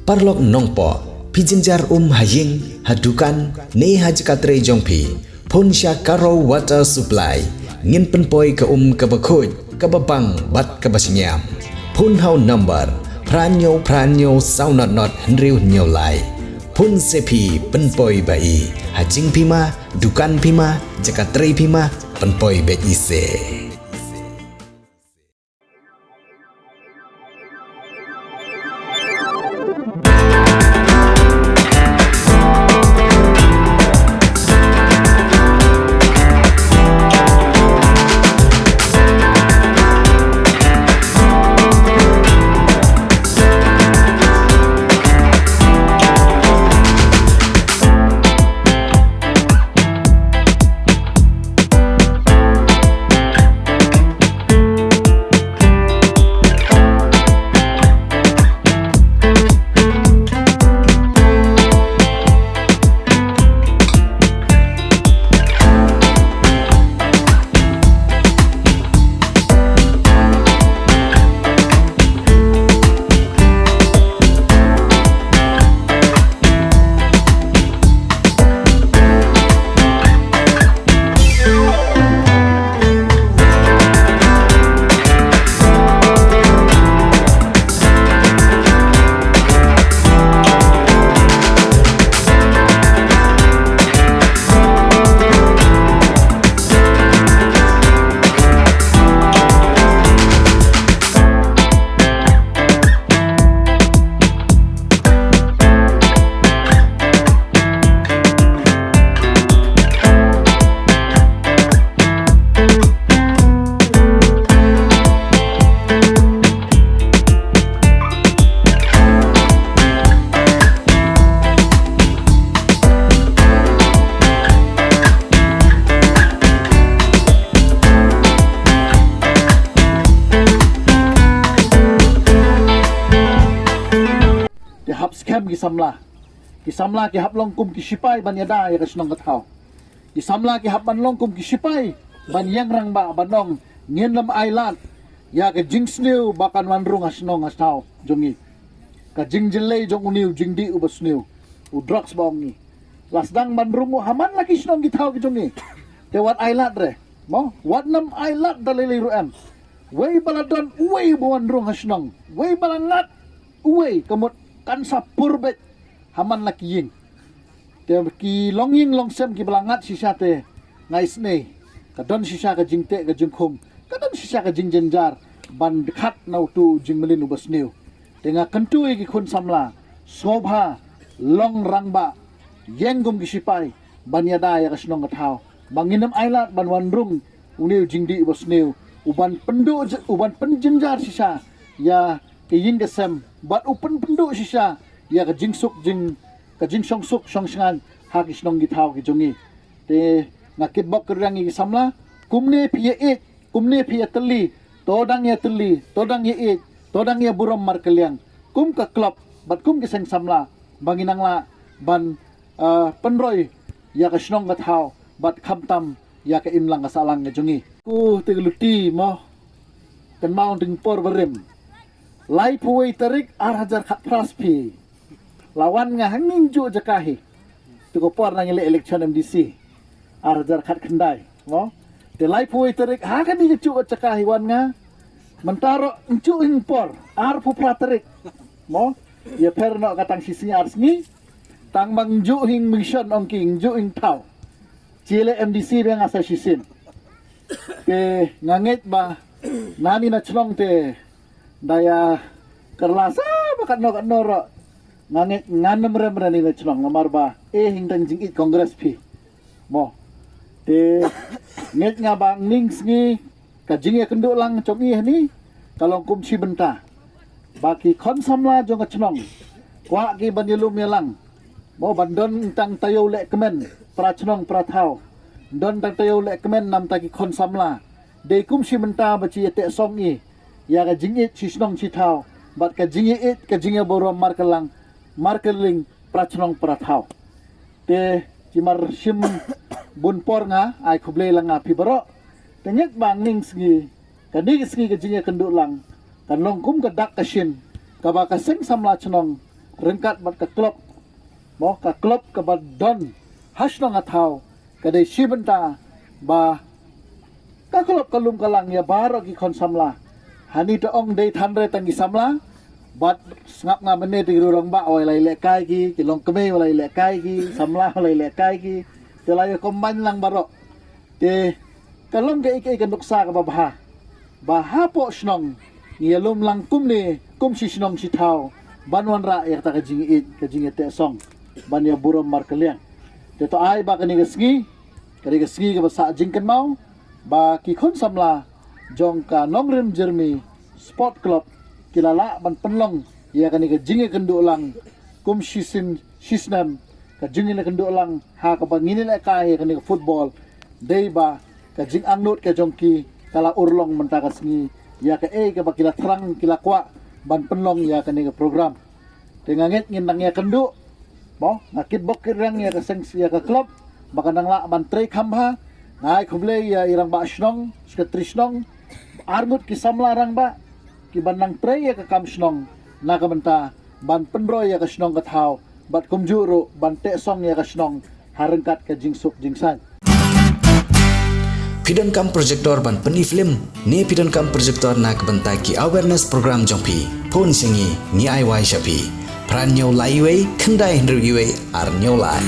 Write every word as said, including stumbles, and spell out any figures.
Paralok nongpoh, phi jynjar um ha ïing, ha dukan, ne ha jaka trei jong phi, phone sha Karo Water Supply. Ngin pynpoi ka um kaba khuid, kaba bang bad kaba shngiam. Phone ha u number phra hynñiew phra hynñiew saw not not hynriew hynñiew lai. Phone se phi pynpoi ba i, ha jingphi ma, dukan phi ma, jaka trei phi ma, pynpoi beit i se. Ki hap skhem ki samla. Ki samla ki hap long kum ki sipai ban ïada ïa ka shnong ka thaw. Ki samla ki hap ban long kum ki sipai ban ïeng rangbah ban ong ngin ym ailad ïa ka jingsniew ba kan wan rung ha shnong ha thaw jong ngi. Ka jingjyllei jong une u jingdih uba sniew, u drugs ba ong ngi. La sdang ban rung u ha man la ki shnong ki thaw ki jong ngi. Te wat ailad re. Mo, wat nym ailad da lei lei ruh em. Wei ba la don uwei ba wan rung ha shnong, wei ba la ngat uwei, ka mut kan sa pur beit ha man la ki ïing. Te ki longïing longsem kiba la ngat shisha te nga isynei ka don shisha ka jingteh ka jingkhum, ka don shisha ka jingjynjar ban khat na utu u jingmlien uba sniew. Te nga kyntu ïa ki khun samla, sngewbha long rangbah, ïeng kum ki sipai ban ïada ïa ka shnong ka thaw, ba ngin ym ailad ban wan rung une u jingdih uba sniew, u ban pynduh j-, u ban pynjynjar shisha ïa ka ïing ka sem, bad u pynpynduh shisha ïa ka jingsuk jing, ka jingshong suk shong shngaiñ ha ki shnong ki thaw ki jong ngi. Te nga kitbok kyrdan ïa ki samla, kumne phi ïa ïeit, kumne phi ïa tylli, to dang ïa tylli, to dang ïa ïeit, to dang ïa burom markylliang kum ka club bad kum ki seng samla, ba ngin nang lah ban, ah, pynroi ïa ka shnong ka thaw bad khamtam ïa ka imlang ka sahlang ka jong ngi. Ku te ka luti mo, kynmaw ding por barim. Laiphew wei tarik ar hajar khatphra phi la wan nga hangne juh jaka hi. Tu ka por na ngi leh election M D C ar hajar khatkhyndai mo. Te laiphew wei tarik ha kane ka juh jaka hi wan nga. Mynta ruh njuh hing por arphew phra tarik mo. Ïa pher noh ka tang shisngi ar sngi. Tang ba njuh hing mission ong ki, njuh hing thaw. Chi leh M D C ba nga sa shisien. Te nga ngeit ba nani na chnong te da ïa kyrla sa ba katno katno ruh nga ngeit ngan ym rem re nani na chnong namar ba eh hing dang jingïeit Congress phi mo. Te ngeit nga ba ning sngi ka jingïakynduh lang jong i hani ka long kum shi bynta ba ki khon samla jong ka chnong kwah ki ban ïalum ïalang mo, ban don tang taïew leh kmen pra chnong pra thaw. Don tang taïew leh kmen namta ki khon samla. Dei kum shi bynta ba chi ïateh song i ïa ka jingïeit shi shnong shi thaw bad ka jingïeit ka jingïaburom markyllang markylliang pra chnong pra thaw. Te chi mar shim bun por nga ai khublei lang nga phi baroh. Te ngeit ba ning sngi kane ka sngi ka jingïakynduh lang kan long kum ka dak ka shin kaba ka seng samla chnong ryngkat bad ka club, mo, ka club kaba don ha shnong ha thaw, ka dei shi bynta ba ka club ka lum ka lang ïa baroh ki khun samla. Hangne to ong dei than re tang ki samla, bad sngap nga mynne te ki rangbah wa la ïalehkai ki, ki longkmie wa la ïalehkai ki, samla wa la ïalehkai ki, te la ïa combine lang baroh. Te ka long kaei kaei ka nuksa kaba bha ba hapoh shnong ngi ïalum lang kumne kum shi shnong shi thaw ban wanrah ïa kata ka jingïeit, ka jingïateh song ban ïa burom markylliang. Te to ai ba kane ka sngi, kane ka sngi kaba sah jingkynmaw ba ki khun samla jong ka Nongrim Jyrmi Sport Club ki la lah ban pynlong ïa kane ka jingïakynduh lang kum shi sien shi snem, ka jingïakynduh lang ha kaba ngin ïalehkai ïa kane ka football. Dei ba ka jingangnud ka jong ki ka la urlong mynta ka sngi ïa kaei kaba ki la thrang, ki la kwah ban pynlong ïa kane ka program. Te nga ngeit ngin nang ïakynduh, mo, nga kitbok kitrwiang ïa ka seng, ïa ka club ba kan nang lah ban trei kham bha. Nga ai khublei ïa i rangbah shnong, secretary shnong, arngut ki samla rangbah kiban nang trei ïa ka kam shnong na ka bynta ban pynroi ïa ka shnong ka thaw bad kumjuh ruh ban teh song ïa ka shnong ha ryngkat ka jingsuk jingsaiñ. Phi donkam projector ban pyni film ne phi donkam projector na ka bynta ki awareness program jong phi? Phone sha ngi, ngi ai wai sha phi. Phra hynñiew lai wei, khyndai hynriew wei, ar hynñiew lai.